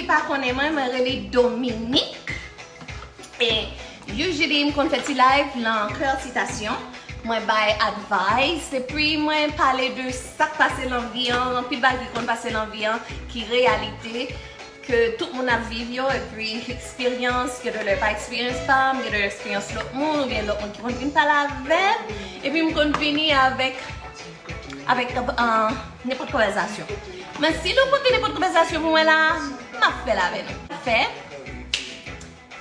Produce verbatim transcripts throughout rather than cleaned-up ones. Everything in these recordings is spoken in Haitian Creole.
Pa konnen mwen, mwen rele Dominique. E usually m konn fè ti live lan kè sitasyon. Mwen bay advice, epi mwen pale de sa k pase lan vi an, anpil bagay ki konn pase lan vi an, ki reyalite, ke tout moun ap viv yo, epi eksperyans, gen de lè pa eksperyans pa m, gen de lè eksperyans lòt moun, oubyen lòt moun ki konn vin pale avè m, epi m konn vini avèk, avèk, euh, nenpòt konvèsasyon. Men si nou pote nenpòt konvèsasyon pou mwen la, m ap fè l avè nou. Fè,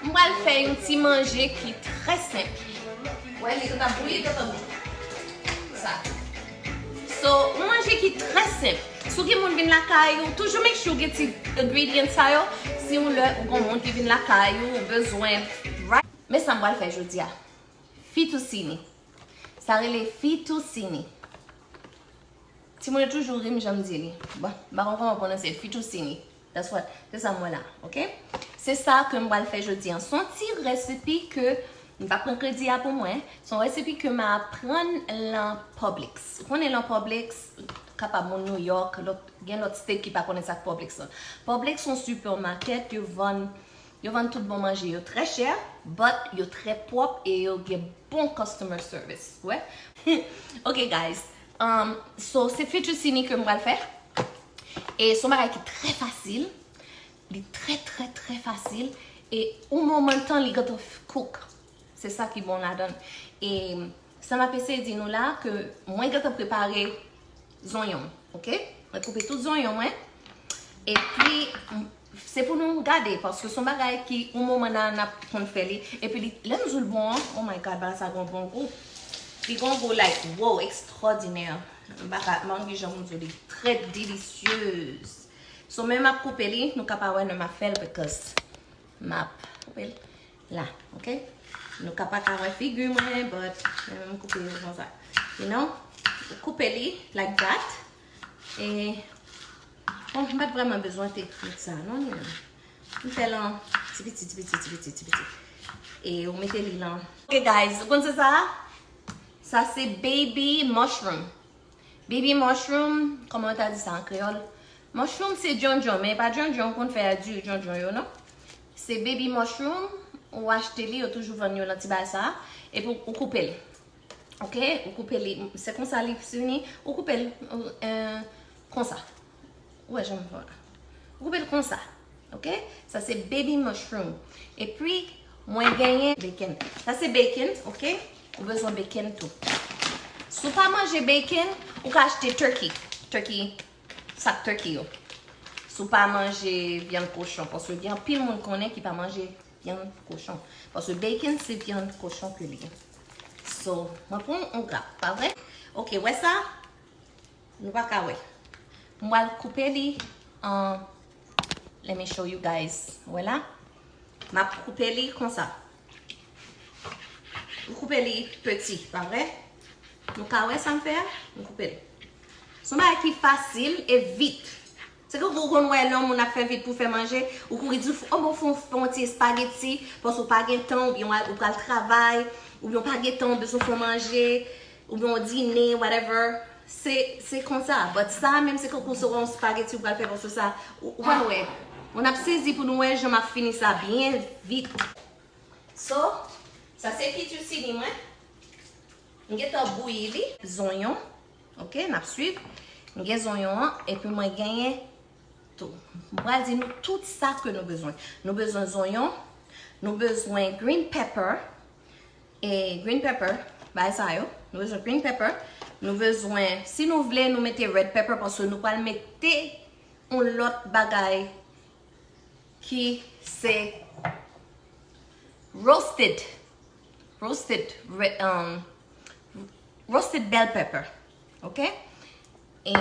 m pral fè yon ti manje ki trè senp. Wè, li gentan bouyi, gentan bouyi. Sa. So, yon manje ki trè senp. Si w gen moun vin lakay ou, toujou make sure w gen ti ingredient sa yo. Si yon lè ou gen moun ki vin lakay ou, ou bezwen, right? Men sa m pral fè jodi a. Fettuccine. Sa rele fettuccine. Timoun yo toujou ri m jan m di li. Bon, m pa konn kòman pwononse l. Fettuccine. That's what, se sa m wè la, ok? Se sa ke m pral fè jodi an. Se yon ti resipi ke m pa pran kredi a pou mwen. Se yon resipi ke m aprann lan Publix. Ou konnen lan Publix, kapab moun New York, lòt, gen lòt state ki pa konnen sa k Publix lan. Publix se yon supermarket, yo vann, yo vann tout bon manje. Yo trè chè, but yo trè pwòp e yo gen bon customer service. Wè? Ok, guys. Um, so, se fettuccine ke m pral fè. E se yon bagay ki trè fasil. Li trè, trè, trè fasil. E yon moman tan, li gentan f-, cook. Se sa ki bon ladan l. E sa m ap eseye di nou la, ke mwen gentan prepare zonyon m, ok? Mwen koupe tout zonyon mwen. Epi, m, se pou nou gade, paske se yon bagay ki, yon moman nan, n ap konn fè li. Epi, li, lè m di w l bon an, oh my God, bagay sa gen yon bon gou. Li gen yon gou, like, wow, ekstwòdinè. M pa ka, m pa konn ki jan pou m di w li. Trè delisyez. So, men m ap koupe li, nou ka pa wè, non, m ap fè l, because m ap koupe l la, ok? Nou ka pa ka wè figi mwen, but mwen menm m koupe l konsa. You know? Ou koupe li like that. E, bon, m pa t vrèman bezwen te met sa, non, li menm. M fè l an ti piti, ti piti, ti piti, ti piti. E ou mete li lan. Ok, guys, ou konn se sa? Sa se baby mushroom. Baby mushroom, kòman yo ta di sa an kreyòl? Mushroom se djondjon, men e pa djondjon ou konn fè a diri djondjon yo, non. Se baby mushroom, ou achte li, yo toujou vann yo nan ti bagay sa a, epi ou, ou koupe l. Ok? Ou koupe li, se konsa li fini, ou koupe l, euh, konsa. Ou wè jan m fè la. Ou koupe l konsa. Ok? Sa se baby mushroom. Epi, mwen genyen bacon. Sa se bacon, ok? Ou bezwen bacon tou. Si w pa manje bacon, ou ka achte turkey. Turkey, sak turkey yo. Si w pa manje vyann kochon, paske gen anpil moun konnen ki pa manje vyann kochon. Paske bacon se vyann kochon ke li ye. So, mwen pran yon grap, pa vre? Ok, wè sa? Nou pa ka wè. M pral koupe li an, let me show you guys. Wè la? M ap koupe li konsa. M koupe li peti, pa vre? Nou ka wè sa m fè a? M koupe l. Se yon bagay ki fasil e vit. Se ke ou konn wè lè yon moun ap fè vit pou fè manje, ou kouri di, "O bon, fè yon, fè yon ti espageti, paske ou pa gen tan, oubyen w al, ou pral travay, oubyen ou pa gen tan, ou bezwen fè yon manje, oubyen yon dine, whatever." Se, se konsa. But sa menm, se ke ou se yon espageti ou pral fè, paske sa, ou, ou pral wè. Moun ap sezi pou nou wè jan m ap fini sa byen vit. So, sa se fettuccine mwen. M gentan bouyi li. Zonyon. Ok, n ap swiv. M gen zonyon an, epi mwen genyen tou. M pral di nou tout sa ke nou bezwen. Nou bezwen zonyon, nou bezwen green pepper, e green pepper, bagay sa yo. Nou bezwen green pepper, nou bezwen, si nou vle, nou mete red pepper, paske nou pral mete yon lòt bagay ki se roasted, roasted, re-, um, roasted bell pepper, ok? E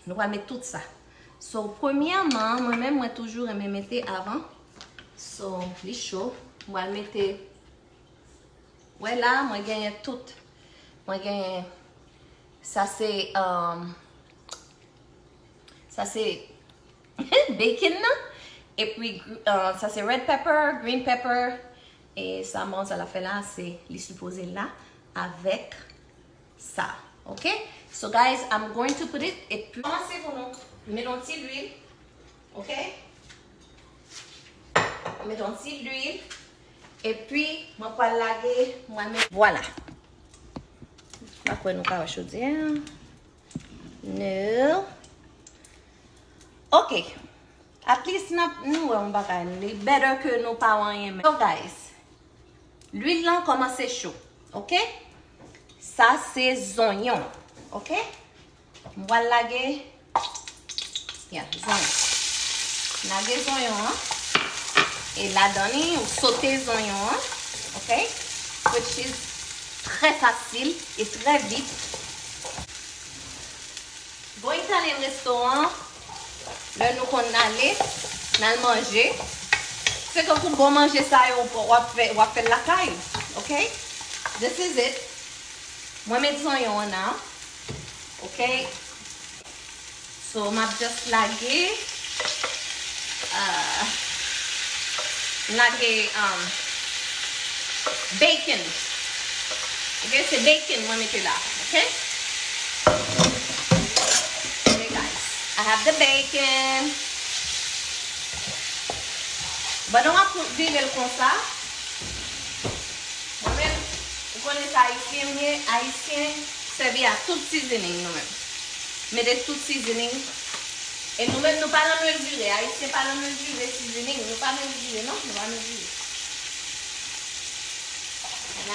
nou pral met tout sa. So, premyèman, mwen menm, mwen toujou renmen mete avan. So, li cho. Mwen pral mete Wè la, mwen genyen tout. Mwen genyen, sa se, um, sa se bacon nan. Epi, uh, sa se red pepper, green pepper. E sa manzè la fè la, se li sipoze la avèk sa. Ok? So guys, I'm going to put it, epi kòmanse pou nou met yon ti lwil. Ok? Mete yon ti lwil. Epi, mwen pral lage, mwen met, vwala. M pa kwè nou ka wè chodyè a. No. Ok. At least n ap, nou wè yon bagay. Li better ke nou pa wè anyen menm. So, guys, lwil lan kòmanse cho. Ok? Sa se zonyon. Ok? M pral lage, yeah, zonyon. Lage zonyon an. E ladan li, ou sote zonyon an. Ok? Which is trè fasil e trè vit. Bon, Italyen restoran, lè nou konn ale, n al manje. Se tankou bon manje sa yo, w ap fè, w ap fè l lakay ou. Ok? This is it. Mwen met zonyon an nan. Ok? So, m ap just lage, uh, lage, um, bacon. Ok, se bacon mwen mete la. Ok? Ok, guys. I have the bacon. Pandan w ap vire l konsa, mwen menm, ou konnen se ayisyen m ye, ayisyen sèvi a tout seasoning nou menm. Mete tout seasoning. E nou menm, nou pa nan mezire. Ayisyen pa nan mezire seasoning. Nou pa mezire, non. Nou pa mezire.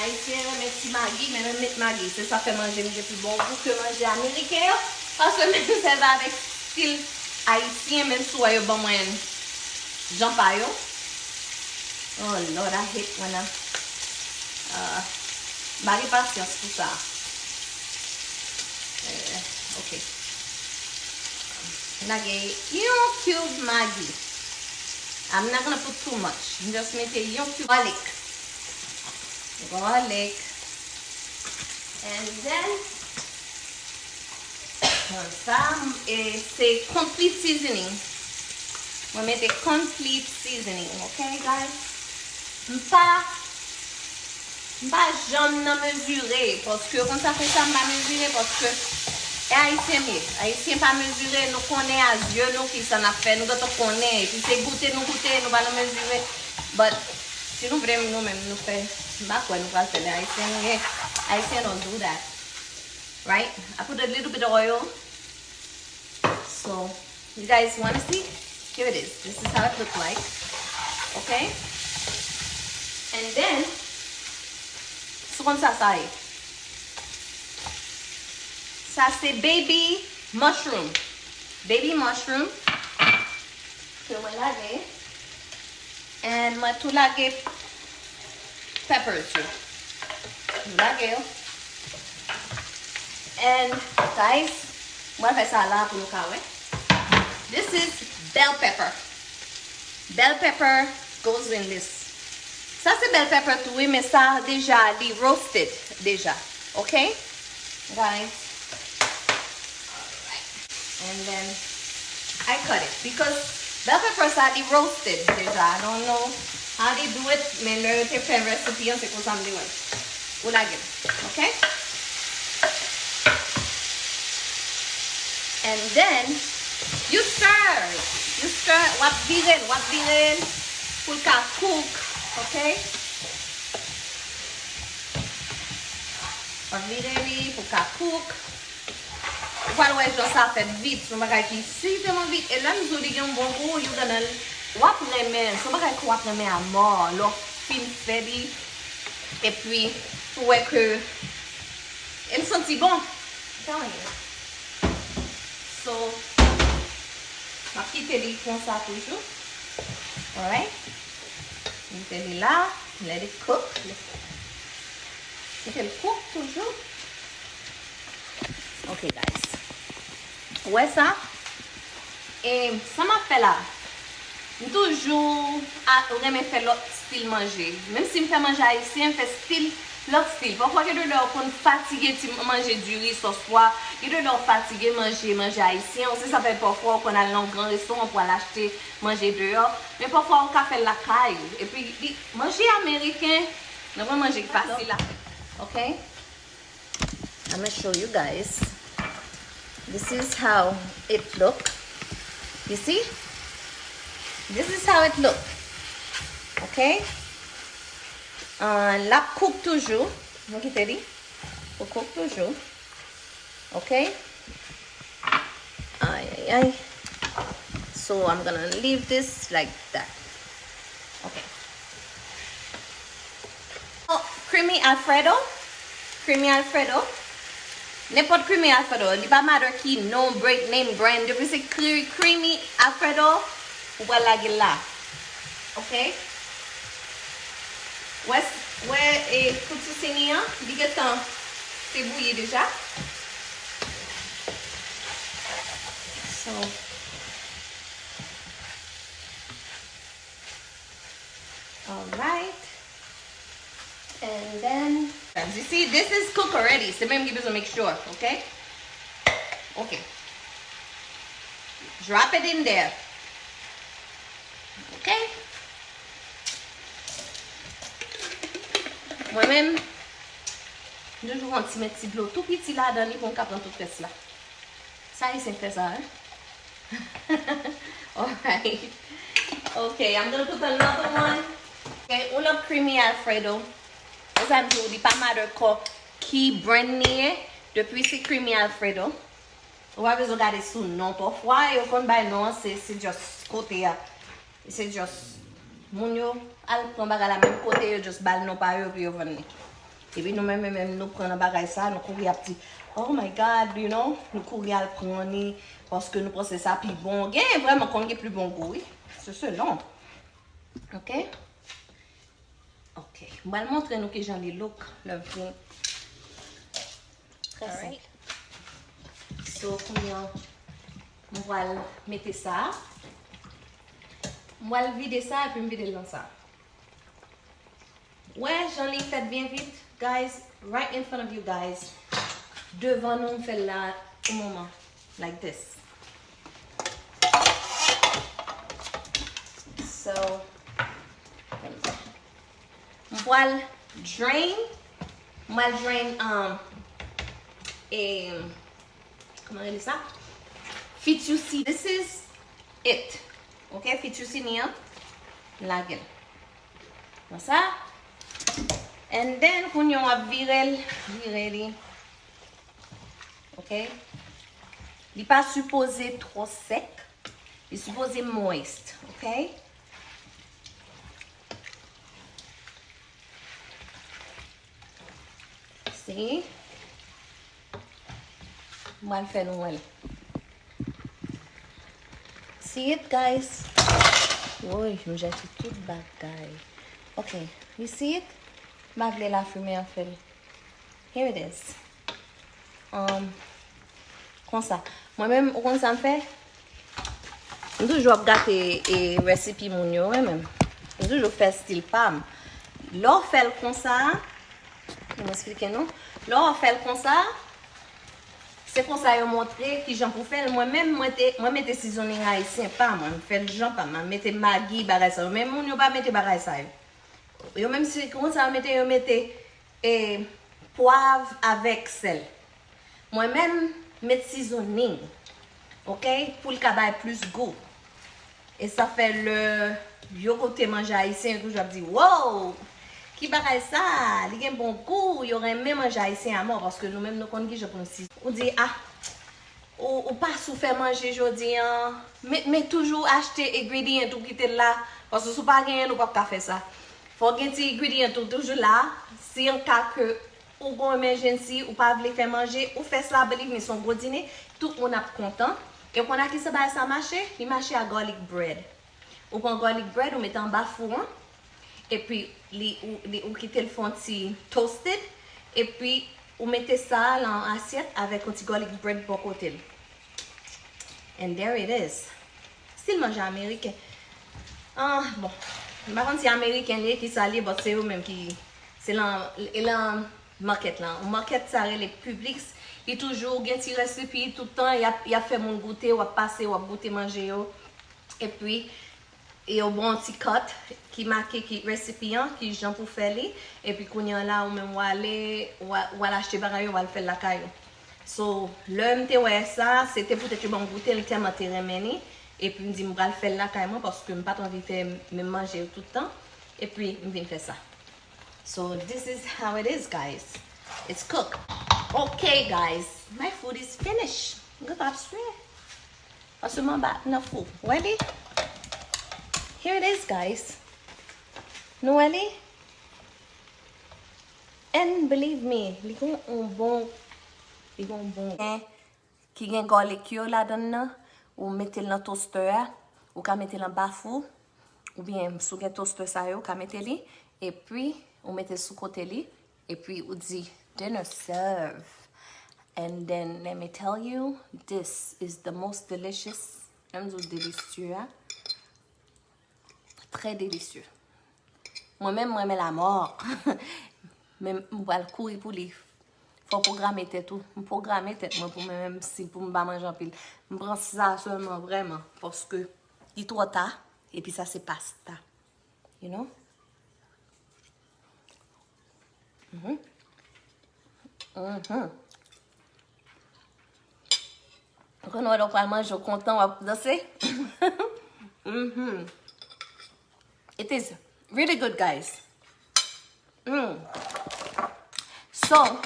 Ayisyen renmen ti magi, men menm met magi. Se sa fè manje m gen pi bon gou ke manje ameriken yo. Paske menm sèvi avèk stil ayisyen, menm si w wè yo ban mwen jan pa yo. Oh Lord, I hate when I, uh, m pa gen pasyans pou sa. Eh, ok. Lage yon cube Maggi. I'm not gonna put too much. M just mete yon cube garlic. Garlic. And then, sa, e, se complete seasoning. Mwen mete complete seasoning, ok, guys? M pa, m pa janm nan mezire, paske konn sa fè sa m pa mezire, paske e ayisyen m ye. Ayisyen pa mezire, nou konnen a zye nou kisa n ap fè, nou gentan konnen, epi se goute nou goute, nou pa nan mezire. But, si nou vle nou menm nou fè, m pa kwè nou pral fè lè ayisyen nou ye. Ayisyen don't do that. Right? I put a little bit of oil. So, you guys wanna see? Here it is. This is how it look like. Okay? And then, sou konn sa sa ye. Sa se baby mushroom. Baby mushroom. Ke mwen lage. And mwen tou lage peppers yo. Nou lage yo. And guys, mwen fè sa la pou nou ka wè. This is bell pepper. Bell pepper goes in this. Sa se bell pepper tou, wi, men sa deja li roasted deja. Ok? Guys. Alright. And then I cut it because bell pepper sa li roasted deja. I don't know how they do it, men lè yo te fè recipe an, se konsa m te wè l. Ou lage l, ok? And then you stir it. You stir, w ap vire l, w ap vire l pou l ka cook, ok? W ap vire li pou l ka cook. Ou pral wè jan sa fèt vit, se yon bagay ki ekstrèmman vit. E lè m di w li gen yon bon gou, you gonna, w ap renmen, se yon bagay ke w ap renmen amò, lè w fin fè li, epi ou wè ke, e l santi bon. I'm telling you. So, m ap kite li konsa toujou. Alright? Kite li la, let it cook. Kite l cook toujou. Ok, guys. Ou wè sa? E sa m ap fè la, m toujou a, renmen fè lòt stil manje. Menm si m fè manje ayisyen, m fè stil, lòt stil. Pafwa, gen de lè ou konn fatige ti manje diri, sòs pwa. Gen de lè ou fatige manje, manje ayisyen. Ou se sa fè pafwa ou konn al nan yon gran restoran pou al achte manje deyò. Men pafwa ou ka fè l lakay ou. Epi, li, manje ameriken, nan manje ki fasil la. Ok? I'm gonna show you guys. This is how it look. You see? This is how it look. Ok? Uh, l ap cook toujou. Nou kite li pou cook toujou. Ok? Ay, ay, ay. So I'm gonna leave this like that. Ok. Oh, creamy Alfredo. Creamy Alfredo. Nenpòt creamy Alfredo. Li pa matter ki non, break name, brand. Depi se cre- creamy Alfredo, ou pral lage l la. Ok? Wè, wè, e, frityousini an, li gentan te bouyi deja. So, alright. And then, you see, this is cooked already. Se menm ki bezwen make sure, ok? Ok. Drop it in there. Ok? Mwen menm, m toujou pran ti met ti dlo tou piti ladan li pou m ka pran tout rès la. Sa ayisyen k fè sa, wi. Alright. Ok, I'm gonna put another one. Ok, yon lòt creamy Alfredo. E sa m di w, li pa matter kò ki brand li ye, depi se creamy Alfredo. Ou pa bezwen gade sou non. Pafwa, yo konn bay non an, se, se just kote a. Se just, moun yo al pran bagay la menm kote, yo just ba l non pa yo, epi yo vann li. Epi nou menm, menm, menm, nou pran nan bagay sa, nou kouri ap di, "Oh my God," you know, nou kouri al pran li, paske nou panse sa pi bon. Gen vrèman konn gen pi bon gou, wi. Se selon. Ok? Ok. M pral montre nou kijan li look lè l vin trè senp. So, kounye a, m pral mete sa. M pral vide sa epi m vide l nan sa. Wè jan li fèt byen vit, guys, right in front of you guys. Devan nou, m fè l la yon moman. Like this. So, m pral drain, m pral drain, um, e, kòman rele sa? Frityousini. This is it. Ok, frityousini an, m lage l. Konsa. And then, kounye a w ap vire l, vire li. Ok? Li pa sipoze twò sèk. Li sipoze moist, ok? Si. M pral fè nou wè l. See it, guys? Woy, m jete tout bagay. Ok, you see it? M pa vle lafimen an fè l. Here it is. Um, konsa. Mwen menm, ou konn sa m fè? M toujou ap gate, e, recipe moun yo, wi, menm. M toujou fè stil pa m. Lè w fè l konsa, m esplike nou. Lè w fè l konsa, se konsa yo montre kijan pou fè l. Mwen menm, mwen te, mwen mete seasoning ayisyen pa mwen. M fè l jan pa m. Mwen mete Maggi, bagay sa yo. Men moun yo pa mete bagay sa yo. Yo menm si konsa yo mete, yo mete, e, pwav avèk sèl. Mwen menm, met seasoning, ok, pou l ka bay plis gou. E sa fè lè yo goute manje ayisyen, yo toujou ap di, "Wow! Ki bagay sa? Li gen bon gou." Yo renmen manje ayisyen amò, paske nou menm nou konn kijan pou nou si. Ou di, "Ah, ou, ou pa sou fè manje jodi an." Men, men toujou achte ingredient ou kite l la, paske si w pa genyen l, ou p ap ka fè sa. Fò w gen ti ingredient ou toujou la, si an ka ke ou gon emergency, ou pa vle fè manje, ou fè sa, believe me, se yon gwo dine, tout moun ap kontan. E w konn a kisa bagay sa mache? Li mache a garlic bread. Ou pran garlic bread, ou mete anba fou an, epi li, ou, li, ou kite l fè yon ti toasted, epi ou mete sa a lan asyèt avèk yon ti garlic bread bò kote l. And there it is. Stil manje ameriken. Ah, bon. M pa konn si ameriken li ye, ki sa li ye, but se yo menm ki, se lan, e lan market lan. Market sa rele Publix. Li toujou gen ti recipe tout tan, y ap, y ap fè moun goute, w ap pase, w ap goute manje yo. Epi, e yo ba w yon ti card ki make ki recipe an, ki jan pou fè li. Epi kounye a la, ou menm w ale, w a, w al achte bagay yo, w al fè l lakay ou. So, lè m te wè sa, se te poutèt yo ban m goute l, m tèlman te renmen li. Epi m di m pral fè l lakay mwen, paske m pa t anvi fè menm manje yo tout tan. Epi m vin fè sa. So this is how it is, guys. It's cooked. Okay, guys, my food is finished. Good, I swear. Paske m anba nan fou. Wè li? Here it is, guys. Nou wè li? And believe me, li gen yon bon, li gen yon bon. Ki gen garlic yo ladan l nan, ou mete l nan toaster a, ou ka mete l anba fou, oubyen si w gen toaster sa yo, ou ka mete li, epi ou mete l sou kote li, epi ou di, "Dinner serve." And then, let me tell you, this is the most delicious. Lè m di w delisye a, très délicieux. Mwen menm, mwen renmen lamò. Men m pral kouri pou li. Fò w pwograme tèt ou. M pwograme tèt mwen pou mwen menm si pou m pa manje anpil. M pran sa sèlman vrèman paske li twò ta. Epi sa se pasta. You know? Mhm. Mhm. Ou konn wè lè w pral manje, w kontan, w ap danse. Mhm. It is really good, guys. Mm. So,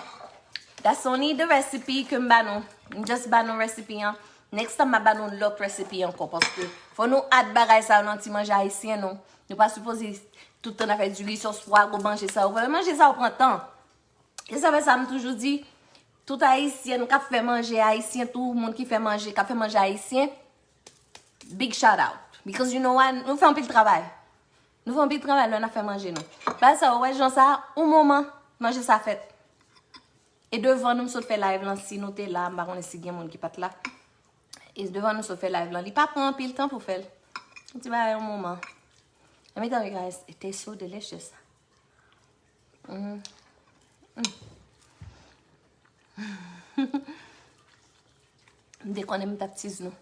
that's only the recipe ke m ba nou. M just ba nou recipe an. Next time, m a ba nou lòt recipe ankò, paske fò nou add bagay sa yo nan ti manje ayisyen nou. Nou pa sipoze tout tan ap fè diri sòs pwa, gwo manje sa yo. Manje sa yo pran tan. E sa fè sa m toujou di, tout ayisyen k ap fè manje ayisyen tou, moun ki fè manje, k ap fè manje ayisyen, big shout out. Because you know why? Nou fè anpil travay. Nou fè anpil travay lè n ap fè manje nou. Bagay sa, ou wè jan sa, yon moman, manje sa fèt. E devan nou m sot fè live lan, si nou te la, m pa konnen si gen moun ki pa t la. E devan nou sot fè live lan, li pa pran anpil tan pou fè l. Yon ti bagay yon moman. Let me tell you guys, it tastes so delicious. Mm. Mm. M te konnen m t ap tease nou.